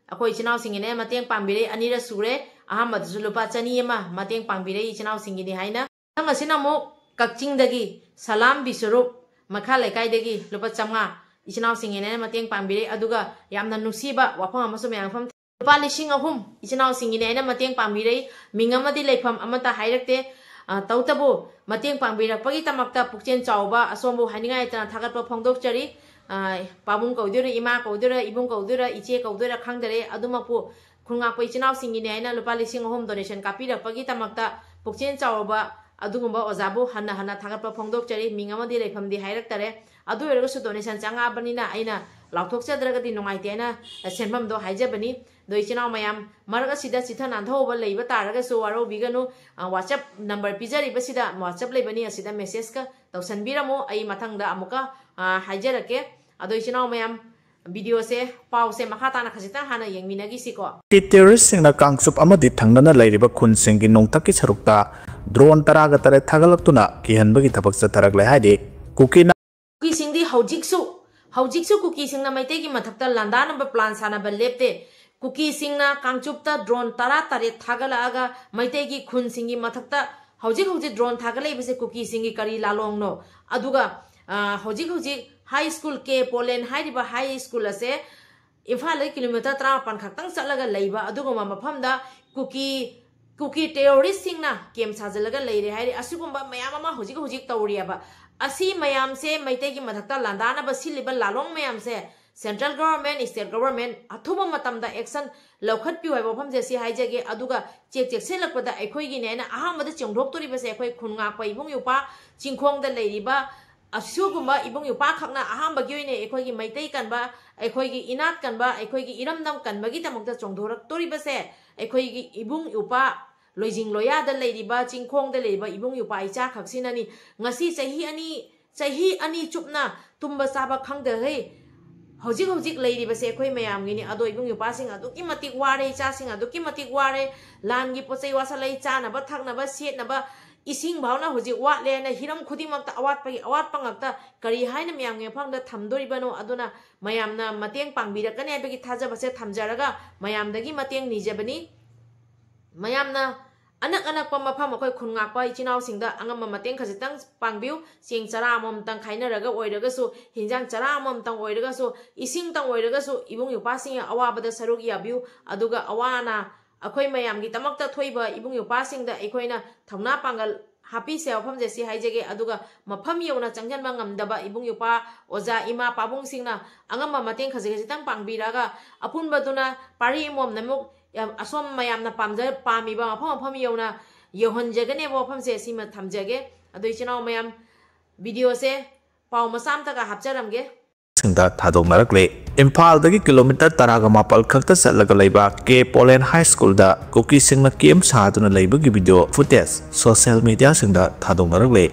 ꯑꯩꯈꯣꯏ ꯏꯆꯤꯟ ꯏꯅꯥꯎꯁꯤꯡꯒꯤꯅꯦ ꯃꯇꯦꯡ ꯄꯥꯡꯕꯤꯔꯛꯏ꯫ ꯑꯅꯤꯔꯛ ꯁꯨꯔꯦ, ꯑꯍꯥꯟꯕꯗꯁꯨ ꯂꯨꯄꯥ ꯆꯅꯤ ꯑꯃ ꯃꯇꯦꯡ ꯄꯥꯡꯕꯤꯔꯛꯏ ꯏꯆꯤꯟ ꯏꯅꯥꯎꯁꯤꯡꯒꯤꯅꯤ ꯍꯥꯏꯅ꯫ ꯃꯊꯪ ꯑꯁꯤꯅ ꯑꯃꯨꯛ ꯀꯛꯆꯤꯡꯗꯒꯤ ꯁꯂꯥꯝ ꯕꯤꯁ꯭ꯋꯔꯨꯞ ꯃꯈꯥ ꯂꯩꯀꯥꯏꯗꯒꯤ ꯂꯨꯄꯥ ꯆꯥꯝꯃꯉꯥ ꯏꯆꯤꯟ ꯏꯅꯥꯎꯁꯤꯡꯒꯤꯅꯦ ꯍꯥꯏꯅ ꯃꯇꯦꯡ ꯄꯥꯡꯕꯤꯔꯛꯏ꯫ ꯑꯗꯨꯒ ꯌꯥꯝꯅ ꯅꯨꯡꯁꯤꯕ ꯋꯥꯐꯝ ꯑꯃꯁꯨ ꯃꯌꯥꯝ ꯃꯐꯝ ꯂꯨꯄꯥ ꯂꯤꯁꯤꯡ ꯑꯍꯨꯝ ꯏꯆꯤꯟ ꯏꯅꯥꯎꯁꯤꯡꯒꯤꯅꯦ ꯍꯥꯏꯅ ꯃꯇꯦꯡ ꯄꯥꯡꯕꯤꯔꯛꯏ꯫ ꯃꯤꯡ ꯑꯃꯗꯤ ꯂꯩꯐꯝ ꯑꯃꯠꯇ ꯍꯥꯏꯔꯛꯇꯦ꯫ ꯑ, ꯇꯧꯇꯕꯨ ꯃꯇꯦꯡ ꯄꯥꯡꯕꯤꯔꯛꯄꯒꯤꯗꯃꯛꯇ ꯄꯨꯛꯆꯦꯜ ꯆꯥꯎꯕ ꯑꯁꯣꯝꯕꯨ ꯍꯥꯏꯅꯤꯡꯉꯥꯏ ꯂꯩꯇꯅ ꯊꯥꯒꯠꯄ ꯐꯣꯡꯗꯣꯛꯆꯔꯤ꯫ ꯑ, ꯄꯥꯕꯨꯡ ꯀꯧꯗꯣꯏꯔꯥ, ꯏꯃꯥ ꯀꯧꯗꯣꯏꯔꯥ, ꯏꯕꯨꯡ ꯀꯧꯗꯣꯏꯔꯥ, ꯏꯆꯦ ꯀꯧꯗꯣꯏꯔꯥ ꯈꯪꯗꯔꯦ꯫ ꯑꯗꯨꯃꯛꯄꯨ ꯈꯨꯟꯉꯥꯛꯄ ꯏꯆꯤꯟ ꯏꯅꯥꯎꯁꯤꯡꯒꯤꯅꯦ ꯍꯥꯏꯅ ꯂꯨꯄꯥ ꯂꯤꯁꯤꯡ ꯑꯍꯨꯝ ꯗꯣꯅꯦꯁꯟ ꯀꯥꯞꯄꯤꯔꯛꯄꯒꯤꯗꯃꯛꯇ ꯄꯨꯛꯆꯦꯜ ꯆꯥꯎꯔꯕ ꯑꯗꯨꯒꯨꯝꯕ ꯑꯣꯖꯥꯕꯨ ꯍꯟꯅ ꯍꯟꯅ ꯊꯥꯒꯠꯄ ꯐꯣꯡꯗꯣꯛꯆꯔꯤ꯫ ꯃꯤꯡ ꯑꯃꯗꯤ ꯂꯩꯐꯝꯗꯤ ꯍꯥꯏꯔꯛꯇꯔꯦ꯫ ꯑꯗꯨ ꯑꯣꯏꯔꯒꯁꯨ ꯗꯣꯅꯦꯁꯟ ꯆꯪꯉꯛꯑꯕꯅꯤꯅ ꯑꯩꯅ ꯂꯥꯎꯊꯣꯛꯆꯗ꯭ꯔꯒꯗꯤ ꯅꯨꯡꯉꯥꯏꯇꯦ ꯍꯥꯏꯅ ꯁꯦꯟꯐꯝꯗꯣ ꯍꯥꯏꯖꯕꯅꯤ꯫ ꯑꯗꯣ ꯏꯆꯤꯟ ꯏꯅꯥꯎ ꯃꯌꯥꯝ, ꯃꯔꯛ ꯑꯁꯤꯗ ꯆꯤꯊ ꯅꯥꯟꯊꯍꯧꯕ ꯂꯩꯕ ꯇꯥꯔꯒꯁꯨ ꯋꯥꯔꯧꯕꯤꯒꯅꯨ꯫ ꯑ, WhatsApp ꯅꯝꯕꯔ ꯄꯤꯖꯔꯤꯕꯁꯤꯗ WhatsApp ꯂꯩꯕꯅꯤ, ꯑꯁꯤꯗ ꯃꯦꯁꯦꯖꯀ ꯇꯧꯁꯟꯕꯤꯔꯝꯃꯨ꯫ ꯑꯩ ꯃꯊꯪꯗ ꯑꯃꯨꯛꯀ, ꯑ, ꯍꯥꯏꯖꯔꯛꯀꯦ꯫ ꯑꯗꯣ ꯏꯆꯤꯟ ꯏꯅꯥꯎ ꯃꯌꯥꯝ, ꯚꯤꯗꯤꯑꯣꯁꯦ, ꯄꯥꯎꯁꯦ ꯃꯈꯥ ꯇꯥꯅ ꯈꯖꯤꯛꯇꯪ ꯍꯥꯟꯅ ꯌꯦꯡꯃꯤꯟꯅꯈꯤꯁꯤꯀꯣ꯫ ꯇꯦꯔꯣꯔꯤꯁꯁꯤꯡꯅ ꯀꯥꯡꯆꯨꯞ ꯑꯃꯗꯤ ꯊꯪꯅꯅ ꯂꯩꯔꯤꯕ ꯈꯨꯟꯁꯤꯡꯒꯤ ꯅꯣꯡꯊꯛꯀꯤ ꯁꯔꯨꯛꯇ ꯗ꯭ꯔꯣꯟ ꯇꯔꯥꯒ ꯇꯔꯦꯠ ꯊꯥꯒꯠꯂꯛꯇꯨꯅ ꯀꯤꯍꯟꯕꯒꯤ ꯊꯕꯛ ꯆꯠꯊꯔꯛꯂꯦ ꯍꯥꯏꯔꯤ꯫ ꯀꯨꯀꯤ ꯀꯨꯀꯤꯁꯤꯡꯗꯤ ꯍꯧꯖꯤꯛꯁꯨ, ꯍꯧꯖꯤꯛꯁꯨ ꯀꯨꯀꯤꯁꯤꯡꯅ ꯃꯩꯇꯩꯒꯤ ꯃꯊꯛꯇ ꯂꯥꯟꯗꯥꯅꯕ ꯄ꯭ꯂꯥꯟ ꯁꯥꯟꯅꯕ ꯂꯦꯞꯇꯦ꯫ ꯀꯨꯀꯤꯁꯤꯡꯅ ꯀꯥꯡꯆꯨꯞꯇ ꯗ꯭ꯔꯣꯟ ꯇꯔꯥ ꯇꯔꯦꯠ ꯊꯥꯒꯠꯂꯛꯑꯒ ꯃꯩꯇꯩꯒꯤ ꯈꯨꯟꯁꯤꯡꯒꯤ ꯃꯊꯛꯇ ꯍꯧꯖꯤꯛ ꯍꯧꯖꯤꯛ ꯗ꯭ꯔꯣꯟ ꯊꯥꯒꯠꯂꯛꯏꯕꯁꯦ ꯀꯨꯀꯤꯁꯤꯡꯒꯤ ꯀꯔꯤ ꯂꯥꯂꯣꯡꯅꯣ? ꯑꯗꯨꯒ, ꯑ, ꯍꯧꯖꯤꯛ ꯍꯧꯖꯤꯛ ꯍꯥꯏ ꯁ꯭ꯀꯨꯜ ꯀꯦ ꯄꯣꯂꯦꯟ ꯍꯥꯏꯔꯤꯕ ꯍꯥꯏ ꯁ꯭ꯀꯨꯜ ꯑꯁꯦ ꯏꯝꯐꯥꯜꯗꯒꯤ ꯀꯤꯂꯣꯃꯤꯇꯔ ꯇꯔꯥꯃꯥꯄꯟ ꯈꯛꯇꯪ ꯆꯠꯂꯒ ꯂꯩꯕ ꯑꯗꯨꯒꯨꯝꯕ ꯃꯐꯝꯗ ꯀꯨꯀꯤ, ꯀꯨꯀꯤ ꯇꯦꯔꯣꯔꯤꯁꯁꯤꯡꯅ ꯀꯦꯝ ꯁꯥꯖꯤꯜꯂꯒ ꯂꯩꯔꯦ ꯍꯥꯏꯔꯤ꯫ ꯑꯁꯤꯒꯨꯝꯕ ꯃꯌꯥꯝ ꯑꯃ ꯍꯧꯖꯤꯛ ꯍꯧꯖꯤꯛ ꯇꯧꯔꯤꯑꯕ꯫ ꯑꯁꯤ ꯃꯌꯥꯝꯁꯦ, ꯃꯩꯇꯩꯒꯤ ꯃꯊꯛꯇ ꯂꯥꯟꯗꯥꯅꯕ ꯁꯤꯜꯂꯤꯕ ꯂꯥꯂꯣꯡ ꯃꯌꯥꯝꯁꯦ, central government, state government ꯑꯊꯨꯕ ꯃꯇꯝꯗ action ꯂꯧꯈꯠꯄꯤꯌꯨ ꯍꯥꯏꯕ ꯋꯥꯐꯝꯁꯦ ꯁꯤ ꯍꯥꯏꯖꯒꯦ꯫ ꯑꯗꯨꯒ ꯆꯦꯛ ꯆꯦꯛꯁꯤꯜꯂꯛꯄꯗ ꯑꯩꯈꯣꯏꯒꯤꯅꯦ, ꯑꯩꯅ ꯑꯍꯥꯟꯕꯗ ꯆꯦꯡꯊꯣꯛꯇꯣꯔꯤꯕꯁꯦ ꯑꯩꯈꯣꯏ ꯈꯨꯟ ꯉꯥꯛꯄ ꯏꯕꯨꯡ ꯏꯄ꯭ꯋꯥ, ꯆꯤꯡꯈꯣꯡꯗ ꯂꯩꯔꯤꯕ ꯑꯁꯤꯒꯨꯝꯕ ꯏꯕꯨꯡ ꯏꯄ꯭ꯋꯥ ꯈꯛꯅ ꯑꯍꯥꯟꯕꯒꯤ ꯑꯣꯏꯅ ꯑꯩꯈꯣꯏꯒꯤ ꯃꯩꯇꯩ ꯀꯟꯕ, ꯑꯩꯈꯣꯏꯒꯤ ꯏꯅꯥꯠ ꯀꯟꯕ, ꯑꯩꯈꯣꯏꯒꯤ ꯏꯔꯝꯗꯝ ꯀꯟꯕꯒꯤꯗꯃꯛꯇ ꯆꯣꯡꯊꯣꯔꯛꯇꯣꯔꯤꯕꯁꯦ ꯑꯩꯈꯣꯏꯒꯤ ꯏꯕꯨꯡ ꯏꯄ꯭ꯋꯥ, ꯂꯣꯏꯖꯤꯡ ꯂꯣꯌꯥꯗ ꯂꯩꯔꯤꯕ, ꯆꯤꯡꯈꯣꯡꯗ ꯂꯩꯔꯤꯕ ꯏꯕꯨꯡ ꯏꯄ꯭ꯋꯥ ꯏꯆꯥ ꯈꯛꯁꯤꯅꯅꯤ꯫ ꯉꯁꯤ ꯆꯍꯤ ꯑꯅꯤ, ꯆꯍꯤ ꯑꯅꯤ ꯆꯨꯞꯅ ꯇꯨꯝꯕ ꯆꯥꯕ ꯈꯪꯗꯈꯩ ꯍꯧꯖꯤꯛ ꯍꯧꯖꯤꯛ ꯂꯩꯔꯤꯕꯁꯦ ꯑꯩꯈꯣꯏ ꯃꯌꯥꯝꯒꯤꯅꯤ꯫ ꯑꯗꯣ ꯏꯕꯨꯡ ꯏꯄ꯭ꯋꯥꯁꯤꯡ ꯑꯗꯨꯛꯀꯤ ꯃꯇꯤꯛ ꯋꯥꯔꯦ, ꯏꯆꯥꯁꯤꯡ ꯑꯗꯨꯛꯀꯤ ꯃꯇꯤꯛ ꯋꯥꯔꯦ꯫ ꯂꯥꯟꯒꯤ ꯄꯣꯠ ꯆꯩ ꯋꯥꯁꯜꯂꯛꯏ, ꯆꯥꯅꯕ ꯊꯛꯅꯕ ꯁꯦꯠꯅꯕ ꯏꯁꯤꯡ ꯐꯥꯎꯅ ꯍꯧꯖꯤꯛ ꯋꯥꯠꯂꯦꯅ ꯍꯤꯔꯝ ꯈꯨꯗꯤꯡꯃꯛꯇ ꯑꯋꯥꯠꯄꯒꯤ ꯑꯋꯥꯠꯄ ꯉꯥꯛꯇ꯫ ꯀꯔꯤ ꯍꯥꯏꯅ ꯃꯌꯥꯝꯒꯤ ꯃꯐꯝꯗ ꯊꯝꯗꯣꯔꯤꯕꯅꯣ? ꯑꯗꯨꯅ ꯃꯌꯥꯝꯅ ꯃꯇꯦꯡ ꯄꯥꯡꯕꯤꯔꯛꯀꯅꯤ ꯍꯥꯏꯕꯒꯤ ꯊꯥꯖꯕꯁꯦ ꯊꯝꯖꯔꯒ ꯃꯌꯥꯝꯗꯒꯤ ꯃꯇꯦꯡ ꯅꯤꯖꯕꯅꯤ꯫ ꯃꯌꯥꯝꯅ ꯑꯅꯛ ꯑꯅꯛꯄ ꯃꯐꯝ ꯑꯩꯈꯣꯏ ꯈꯨꯟ ꯉꯥꯛꯄ ꯏꯆꯤꯟ ꯏꯅꯥꯎꯁꯤꯡꯗ ꯑꯉꯝꯕ ꯃꯇꯦꯡ ꯈꯖꯤꯛꯇꯪ ꯄꯥꯡꯕꯤꯌꯨ꯫ ꯆꯦꯡ ꯆꯔꯥ ꯑꯃꯃꯝꯇꯪ ꯈꯥꯏꯅꯔꯒ ꯑꯣꯏꯔꯒꯁꯨ, ꯍꯤꯟꯖꯥꯡ ꯆꯔꯥ ꯑꯃꯃꯝꯇꯪ ꯑꯣꯏꯔꯒꯁꯨ, ꯏꯁꯤꯡꯇꯪ ꯑꯣꯏꯔꯒꯁꯨ ꯏꯕꯨꯡ ꯏꯄ꯭ꯋꯥꯁꯤꯡꯒꯤ ꯑꯋꯥꯕꯗ ꯁꯔꯨꯛ ꯌꯥꯕꯤꯌꯨ꯫ ꯑꯗꯨꯒ ꯑꯋꯥ ꯑꯅꯥ ꯑꯩꯈꯣꯏ ꯃꯌꯥꯝꯒꯤꯗꯃꯛꯇ ꯊꯣꯛꯏꯕ ꯏꯕꯨꯡ ꯏꯄ꯭ꯋꯥꯁꯤꯡꯗ ꯑꯩꯈꯣꯏꯅ ꯊꯧꯅꯥ ꯄꯥꯡꯒꯜ ꯍꯥꯞꯄꯤꯁꯦ ꯋꯥꯐꯝꯁꯦ ꯁꯤ ꯍꯥꯏꯖꯒꯦ꯫ ꯑꯗꯨꯒ ꯃꯐꯝ ꯌꯧꯅ ꯆꯪꯁꯤꯟꯕ ꯉꯝꯗꯕ ꯏꯕꯨꯡ ꯏꯄ꯭ꯋꯥ, ꯑꯣꯖꯥ, ꯏꯃꯥ, ꯄꯥꯕꯨꯡꯁꯤꯡꯅ ꯑꯉꯝꯕ ꯃꯇꯦꯡ ꯈꯖꯤꯛ ꯈꯖꯤꯛꯇꯪ ꯄꯥꯡꯕꯤꯔꯒ ꯑꯄꯨꯟꯕꯗꯨꯅ ꯄꯥꯔꯤ ꯑꯃꯃꯝꯅ ꯑꯃꯨꯛ ꯌꯥꯝ ꯑꯁꯣꯝ ꯃꯌꯥꯝꯅ ꯄꯥꯝꯖ-, ꯄꯥꯝꯃꯤꯕ ꯃꯐꯝ ꯃꯐꯝ ꯌꯧꯅ ꯌꯧꯍꯟꯖꯒꯅꯦꯕ ꯋꯥꯐꯝꯁꯦ ꯁꯤꯃ ꯊꯝꯖꯒꯦ꯫ ꯑꯗꯣ ꯏꯆꯤꯟ ꯏꯅꯥꯎ ꯃꯌꯥꯝ, ꯚꯤꯗꯤꯑꯣꯁꯦ ꯄꯥꯎ ꯃꯆꯥ ꯑꯃꯇꯒ ꯍꯥꯞꯆꯔꯝꯒꯦ꯫ ꯁꯤꯡꯗ ꯊꯥꯗꯣꯛꯅꯔꯛꯂꯦ꯫ ꯏꯝꯐꯥꯜꯗꯒꯤ ꯀꯤꯂꯣꯃꯤꯇꯔ ꯇꯔꯥꯒ ꯃꯥꯄꯜ ꯈꯛꯇ ꯆꯠꯂꯒ ꯂꯩꯕ ꯀꯦ ꯄꯣꯂꯦꯟ ꯍꯥꯏ ꯁ꯭ꯀꯨꯜꯗ ꯀꯨꯀꯤꯁꯤꯡꯅ ꯀꯦꯝ ꯁꯥꯗꯨꯅ ꯂꯩꯕꯒꯤ ꯚꯤꯗꯤꯑꯣ ꯐꯨꯇꯦꯖ ꯁꯣꯁꯤꯌꯦꯜ ꯃꯤꯗꯤꯌꯥꯁꯤꯡꯗ ꯊꯥꯗꯣꯛꯅꯔꯛꯂꯦ꯫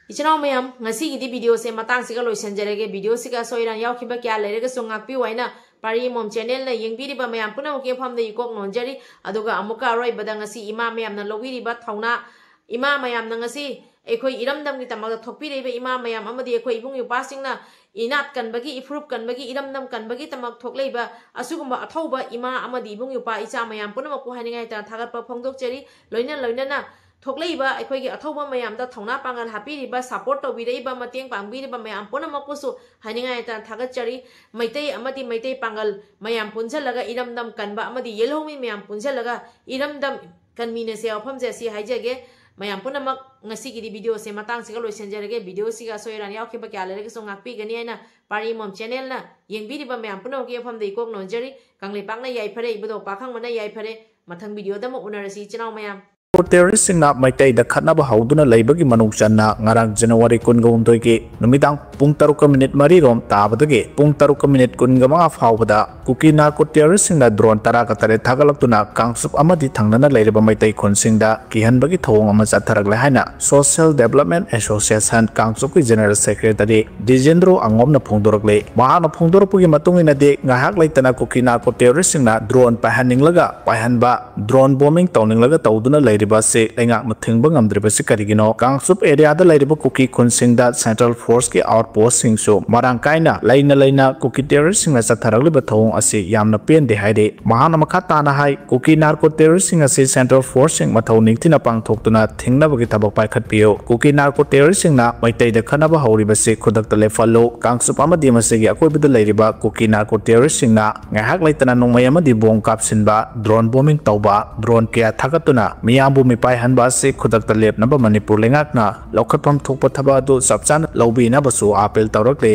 ꯏꯆꯤꯟ ꯏꯅꯥꯎ ꯃꯌꯥꯝ, ꯉꯁꯤꯒꯤꯗꯤ ꯚꯤꯗꯤꯑꯣꯁꯦ ꯃꯇꯥꯡꯁꯤꯒ ꯂꯣꯏꯁꯤꯟꯖꯔꯒꯦ꯫ ꯚꯤꯗꯤꯑꯣꯁꯤꯒ ꯑꯁꯣꯏ ꯑꯔꯥꯟ ꯌꯥꯎꯈꯤꯕ ꯀꯌꯥ ꯂꯩꯔꯒꯁꯨ ꯉꯥꯛꯄꯤꯌꯨ ꯍꯥꯏꯅ ꯄꯥꯔꯤ ꯑꯃꯃꯝ ꯆꯦꯅꯦꯜꯅ ꯌꯦꯡꯕꯤꯔꯤꯕ ꯃꯌꯥꯝ ꯄꯨꯝꯅꯃꯛꯀꯤ ꯃꯐꯝꯗ ꯏꯀꯣꯛ ꯅꯣꯟꯖꯔꯤ꯫ ꯑꯗꯨꯒ ꯑꯃꯨꯛꯀ ꯑꯔꯣꯏꯕꯗ ꯉꯁꯤ ꯏꯃꯥ ꯃꯌꯥꯝꯅ ꯂꯧꯕꯤꯔꯤꯕ ꯊꯧꯅꯥ, ꯏꯃꯥ ꯃꯌꯥꯝꯅ ꯉꯁꯤ ꯑꯩꯈꯣꯏ ꯏꯔꯝꯗꯝꯒꯤꯗꯃꯛꯇ ꯊꯣꯛꯄꯤꯔꯛꯏꯕ ꯏꯃꯥ ꯃꯌꯥꯝ ꯑꯃꯗꯤ ꯑꯩꯈꯣꯏ ꯏꯕꯨꯡ ꯏꯄ꯭ꯋꯥꯁꯤꯡꯅ ꯏꯅꯥꯠ ꯀꯟꯕꯒꯤ, ꯏꯐꯨꯔꯨꯞ ꯀꯟꯕꯒꯤ, ꯏꯔꯝꯗꯝ ꯀꯟꯕꯒꯤꯗꯃꯛ ꯊꯣꯛꯂꯛꯏꯕ ꯑꯁꯤꯒꯨꯝꯕ ꯑꯊꯧꯕ ꯏꯃꯥ ꯑꯃꯗꯤ ꯏꯕꯨꯡ ꯏꯄ꯭ꯋꯥ ꯏꯆꯥ ꯃꯌꯥꯝ ꯄꯨꯝꯅꯃꯛꯄꯨ ꯍꯥꯏꯅꯤꯡꯉꯥꯏ ꯂꯩꯇꯅ ꯊꯥꯒꯠꯄ ꯐꯣꯡꯗꯣꯛꯆꯔꯤ꯫ ꯂꯣꯏꯅ ꯂꯣꯏꯅꯅ ꯊꯣꯛꯂꯛꯏꯕ ꯑꯩꯈꯣꯏꯒꯤ ꯑꯊꯧꯕ ꯃꯌꯥꯝꯗ ꯊꯧꯅꯥ ꯄꯥꯡꯒꯜ ꯍꯥꯞꯄꯤꯔꯤꯕ, support ꯇꯧꯕꯤꯔꯛꯏꯕ, ꯃꯇꯦꯡ ꯄꯥꯡꯕꯤꯔꯤꯕ ꯃꯌꯥꯝ ꯄꯨꯝꯅꯃꯛꯄꯨꯁꯨ ꯍꯥꯏꯅꯤꯡꯉꯥꯏ ꯂꯩꯇꯅ ꯊꯥꯒꯠꯆꯔꯤ꯫ ꯃꯩꯇꯩ ꯑꯃꯗꯤ ꯃꯩꯇꯩ ꯄꯥꯡꯒꯜ ꯃꯌꯥꯝ ꯄꯨꯟꯁꯤꯜꯂꯒ, ꯏꯔꯝꯗꯝ ꯀꯟꯕ ꯑꯃꯗꯤ ꯌꯦꯜꯍꯧꯃꯤ ꯃꯌꯥꯝ ꯄꯨꯟꯁꯤꯜꯂꯒ ꯏꯔꯝꯗꯝ ꯀꯟꯃꯤꯟꯅꯁꯦ ꯋꯥꯐꯝꯁꯦ ꯑꯁꯤ ꯍꯥꯏꯖꯒꯦ꯫ ꯃꯌꯥꯝ ꯄꯨꯝꯅꯃꯛ ꯉꯁꯤꯒꯤꯗꯤ video ꯁꯦ ꯃꯇꯥꯡꯁꯤꯒ ꯂꯣꯏꯁꯤꯟꯖꯔꯒꯦ꯫ Video ꯁꯤꯒ ꯑꯁꯣꯏ ꯑꯔꯥꯟ ꯌꯥꯎꯈꯤꯕ ꯀꯌꯥ ꯂꯩꯔꯒꯁꯨ ꯉꯥꯛꯄꯤꯒꯅꯤ ꯍꯥꯏꯅ ꯄꯥꯔꯤ ꯃꯣꯝ channel ꯅ ꯌꯦꯡꯕꯤꯔꯤꯕ ꯃꯌꯥꯝ ꯄꯨꯝꯅꯃꯛꯀꯤ ꯃꯐꯝꯗ ꯏꯀꯣꯛ ꯅꯣꯟꯖꯔꯤ꯫ ꯀꯪꯂꯩꯄꯥꯛꯅ ꯌꯥꯏꯐꯔꯦ, ꯏꯕꯨꯙꯧ ꯄꯥꯈꯪꯕꯅ ꯌꯥꯏꯐꯔꯦ꯫ ꯃꯊꯪ video ꯗ ꯑꯃꯨꯛ ꯎꯅꯔꯁꯤ ꯏꯆꯤꯟ ꯏꯅꯥꯎ ꯃꯌꯥꯝ꯫ ꯇꯦꯔꯣꯔꯤꯁꯁꯤꯡꯅ ꯃꯩꯇꯩꯗ ꯈꯠꯅꯕ ꯍꯧꯗꯨꯅ ꯂꯩꯕꯒꯤ ꯃꯅꯨꯡ ꯆꯟꯅ ꯉꯔꯥꯡ ꯖꯅꯋꯥꯔꯤ ꯀꯨꯟꯒ ꯍꯨꯝꯗꯣꯏꯒꯤ ꯅꯨꯃꯤꯗꯥꯡ ꯄꯨꯡ ꯇꯔꯨꯛꯀ ꯃꯤꯅꯤꯠ ꯃꯔꯤꯔꯣꯝ ꯇꯥꯕꯗꯒꯤ ꯄꯨꯡ ꯇꯔꯨꯛꯀ ꯃꯤꯅꯤꯠ ꯀꯨꯟꯒ ꯃꯉꯥ ꯐꯥꯎꯕꯗ ꯀꯨꯀꯤ ꯅꯥꯔꯀꯣ ꯇꯦꯔꯣꯔꯤꯁꯁꯤꯡꯅ drone ꯇꯔꯥꯒ ꯇꯔꯦꯠ ꯊꯥꯒꯠꯂꯛꯇꯨꯅ ꯀꯥꯡꯆꯨꯞ ꯑꯃꯗꯤ ꯊꯪꯅꯅ ꯂꯩꯔꯤꯕ ꯃꯩꯇꯩ ꯈꯨꯟꯁꯤꯡꯗ ꯀꯤꯍꯟꯕꯒꯤ ꯊꯧꯑꯣꯡ ꯑꯃ ꯆꯠꯊꯔꯛꯂꯦ ꯍꯥꯏꯅ Social Development Association ꯀꯥꯡꯆꯨꯞꯀꯤ General Secretary ꯗꯤꯖꯦꯟꯗ꯭ꯔꯣ ꯑꯉꯣꯝꯅ ꯐꯣꯡꯗꯣꯔꯛꯂꯤ꯫ ꯃꯍꯥꯛꯅ ꯐꯣꯡꯗꯣꯔꯛꯄꯒꯤ ꯃꯇꯨꯡ ꯏꯟꯅꯗꯤ, ꯉꯥꯏꯍꯥꯛ ꯂꯩꯇꯅ ꯀꯨꯀꯤ ꯅꯥꯔꯀꯣ ꯇꯦꯔꯣꯔꯤꯁꯁꯤꯡꯅ drone ꯄꯥꯏꯍꯟꯅꯤꯡꯂꯒ ꯄꯥꯏꯍꯟꯕ, drone bombing ꯇꯧꯅꯤꯡꯂꯒ ꯇꯧꯗꯨꯅ ꯂꯩꯔꯤꯕ ꯑꯁꯤ ꯂꯩꯉꯥꯛꯅ ꯊꯤꯡꯕ ꯉꯝꯗ꯭ꯔꯤꯕꯁꯤ ꯀꯔꯤꯒꯤꯅꯣ? ꯀꯥꯡꯆꯨꯞ area ꯗ ꯂꯩꯔꯤꯕ ꯀꯨꯀꯤ ꯈꯨꯟꯁꯤꯡꯗ central force ꯀꯤ outpost ꯁꯤꯡꯁꯨ ꯃꯔꯥꯡ ꯀꯥꯏꯅ ꯂꯩꯅ ꯂꯩꯅ ꯀꯨꯀꯤ ꯇꯦꯔꯣꯔꯤꯁꯁꯤꯡꯅ ꯆꯠꯊꯔꯛꯂꯤꯕ ꯊꯧꯑꯣꯡ ꯑꯁꯤ ꯌꯥꯝꯅ ꯄꯦꯟꯗꯦ ꯍꯥꯏꯔꯤ꯫ ꯃꯍꯥꯛꯅ ꯃꯈꯥ ꯇꯥꯅ ꯍꯥꯏ, ꯀꯨꯀꯤ ꯅꯥꯔꯀꯣ ꯇꯦꯔꯣꯔꯤꯁꯁꯤꯡ ꯑꯁꯤ central force ꯁꯤꯡ ꯃꯊꯧ ꯅꯤꯡꯊꯤꯅ ꯄꯥꯡꯊꯣꯛꯇꯨꯅ ꯊꯤꯡꯅꯕꯒꯤ ꯊꯕꯛ ꯄꯥꯏꯈꯠꯄꯤꯌꯨ꯫ ꯀꯨꯀꯤ ꯅꯥꯔꯀꯣ ꯇꯦꯔꯣꯔꯤꯁꯁꯤꯡꯅ ꯃꯩꯇꯩꯗ ꯈꯠꯅꯕ ꯍꯧꯔꯤꯕꯁꯤ ꯈꯨꯗꯛꯇ ꯂꯦꯞꯍꯜꯂꯨ꯫ ꯀꯥꯡꯆꯨꯞ ꯑꯃꯗꯤ ꯃꯁꯤꯒꯤ ꯑꯀꯣꯏꯕꯗ ꯂꯩꯔꯤꯕ ꯀꯨꯀꯤ ꯅꯥꯔꯀꯣ ꯇꯦꯔꯣꯔꯤꯁꯁꯤꯡꯅ ꯉꯥꯏꯍꯥꯛ ꯂꯩꯇꯅ ꯅꯣꯡꯃꯩ ꯑꯃꯗꯤ bomb ꯀꯥꯞꯁꯤꯟꯕ, drone bombing ꯇꯧꯕ, drone ꯀꯌꯥ ꯊꯥꯒꯠꯇꯨꯅ ꯃꯤꯌꯥꯝꯕꯨ ꯃꯤꯄꯥꯏꯍꯟꯕ ꯑꯁꯤ ꯈꯨꯗꯛꯇ ꯂꯦꯞꯅꯕ ꯃꯅꯤꯄꯨꯔ ꯂꯩꯉꯥꯛꯅ ꯂꯧꯈꯠꯐꯝ ꯊꯣꯛꯄ ꯊꯕꯛ ꯑꯗꯨ ꯆꯞ ꯆꯥꯅ ꯂꯧꯕꯤꯅꯕꯁꯨ appeal ꯇꯧꯔꯛꯂꯤ꯫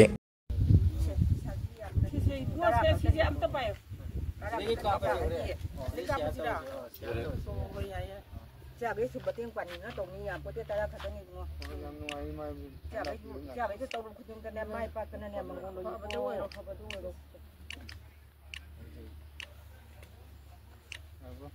ꯁꯤꯁꯦ ꯏꯕꯨꯡꯉꯣ, ꯁꯦ, ꯁꯤꯁꯦ ꯑꯝꯇ ꯄꯥꯏꯌꯨ꯫ ꯁꯤꯗꯒꯤ ꯀꯥꯞꯄꯁꯦ ꯍꯣꯔꯦꯟ꯫ ꯁꯤꯗꯒꯤ ꯀꯥꯞꯄꯁꯤꯔꯥ? ꯍꯣꯏ, ꯌꯥꯏꯌꯦ꯫ ꯏꯆꯥꯈꯩꯁꯨ ꯃꯇꯦꯡ ꯄꯥꯡꯅꯤꯡꯅ ꯇꯧꯅꯤ ꯌꯥꯄꯣꯠꯇꯦ, ꯇꯔꯥ ꯈꯛꯇꯅꯤ ꯏꯕꯨꯡꯉꯣ꯫ ꯍꯣꯏ, ꯌꯥꯝ ꯅꯨꯡꯉꯥꯏꯔꯤ, ꯃꯥ ꯏꯕꯨꯡꯉꯣ꯫ ꯏꯆꯥꯈꯩꯁꯨ, ꯏꯆꯥꯈꯩꯁꯨ ꯇꯧꯔꯨ ꯈꯨꯗꯤꯡꯗꯅꯦ ꯃꯥꯏ ꯄꯥꯛꯇꯅꯅꯦ ꯃꯪꯒꯣꯜ ꯑꯣꯏꯕ ꯑꯣꯏꯔꯣ, ꯑꯐꯕꯗ ꯑꯣꯏꯔꯣ꯫ ꯌꯥꯔꯕꯣ?